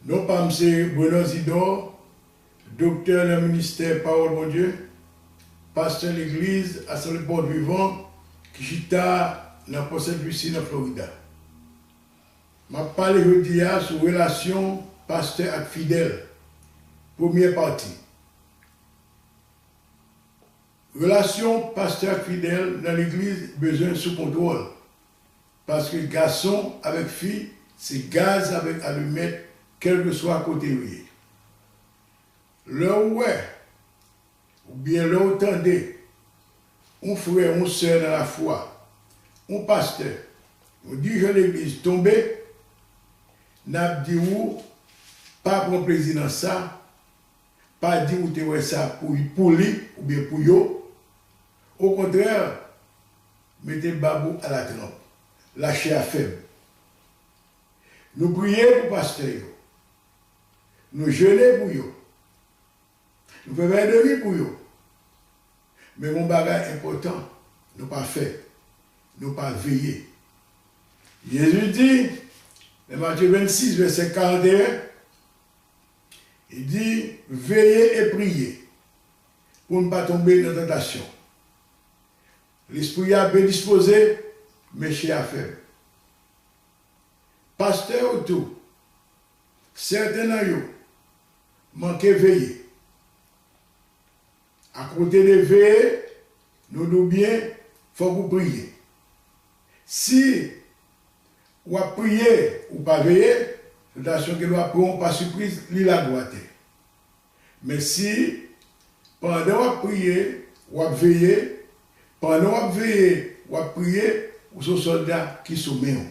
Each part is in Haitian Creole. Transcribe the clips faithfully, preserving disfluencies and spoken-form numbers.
Non pa m se Bruno Zidor, doktè nan ministè Pawòl Bondye, pastè legliz Asanble Pòt Vivan ki chita nan Port Saint Lucie nan Florida. M ap pale jodi a sou relasyon pastè ak fidèl, premyè pati. Relasyon pastè ak fidèl nan legliz bezwen sou kontwòl, paske gason avèk fi se gaz avèk alimèt, kèlkeswa kote yo ye. Lè w wè, oubyen lè w tande, yon frè, yon sè nan lafwa, yon pastè, yon dirijan legliz tonbe, n ap di w pa pran plezi nan sa, pa di ou te wè sa pou, pou li oubyen pou yo. Okontrè, mete bab ou alatranp. Lache a fèb. Nou priye pou pastè yo. Nou jene pou yo. Nou fè vèy de nwi pou yo. Men yon bagay enpòtan, nou pa fè. Nou pa veye. Jezi di, nan Matye vennsis, vèsè karanteyen, li di, veye e priye pou n pa tonbe nan tantasyon. Lespri a byen dispoze, men chè a fèb. Pastè yo tou, sèten nan yo manke veye. Akote de veye, nou di w byen, fòk ou priye. Si w ap priye, ou pa veye, tantasyon gen dwa pran w pa sipriz, li lage w atè. Men si, pandan w ap priye, w ap veye, pandan w ap veye, w ap priye, ou se yon sòlda ki sou men w.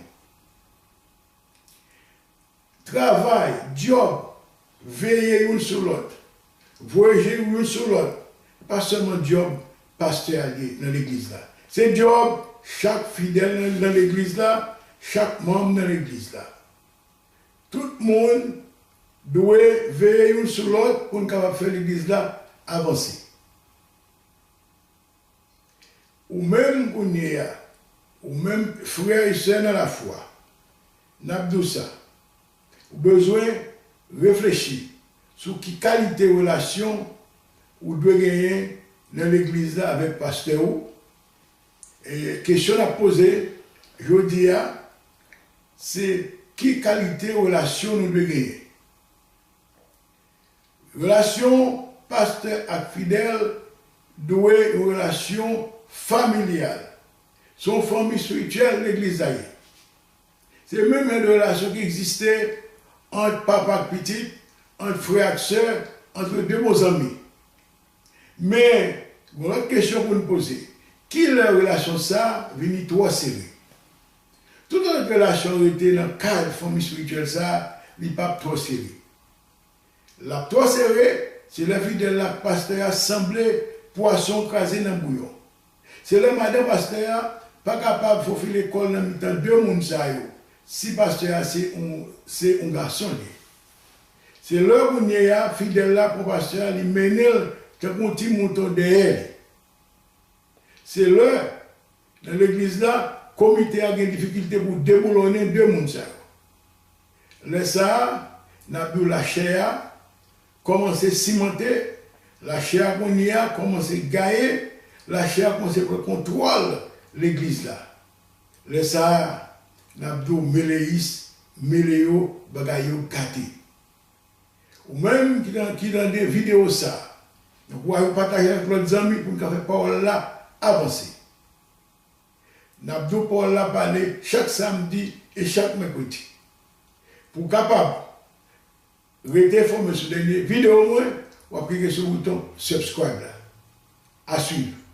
Travay, djòb, veye youn sou lòt, voye je youn sou lòt, pa sèlman djòb pastè a ye nan legliz la. Se djòb chak fidèl nan, nan legliz la, chak manm nan legliz la. Tout moun dwe veye youn sou lòt pou n kapab fè legliz la avanse. Ou menm kounye a, ou menm frè e sè nan lafwa, n ap di w sa, ou bezwen reflechi sou ki kalite relasyon ou dwe genyen nan legliz la avèk pastè ou. E kesyon n ap poze jodi a, se ki kalite relasyon nou dwe genyen? Relasyon pastè ak fidèl dwe yon relasyon familyal. Se yon fanmi espirityèl legliz la ye. Se menm jan de relasyon ki egziste ant papa ak pitit, ant frè ak sè, ant de bon zanmi. Men, gen lòt kesyon pou n poze. Kilè relasyon sa a vini twò sere? Tout lòt relasyon rete nan kad fanmi espirityèl sa a, li p ap twò sere. L ap twò sere, se lè fidèl la ak pastè a sanble pwason kraze nan bouyon. Se lè madan pastè a pa kapab fofile kò l nan mitan de moun sa yo, si pastè a se yon, se yon gason li ye. Se lè kounye a, fidèl la pran pastè a, li mennen l tankou yon ti mouton dèyè li. Se lè, nan legliz la, komite a gen difikilte pou deboulonnen de moun sa yo. Lè sa a, n ap di w lachè a kòmanse simante, lachè a kounye a kòmanse gaye, lachè a kòmanse pran kontwòl legliz la. Lè sa a, n ap di w meleyis, mele yo, bagay yo gate. Ou menm ki tan-, ki tande videyo sa a, n ankouraje w pataje avèk lòt zanmi pou n ka fè pawòl la avanse. N ap di w pawòl la pale chak samdi e chak mèkredi. Pou w kapab rete enfòme sou dènye videyo mwen, w ap klike sou bouton subscribe la. A suivre.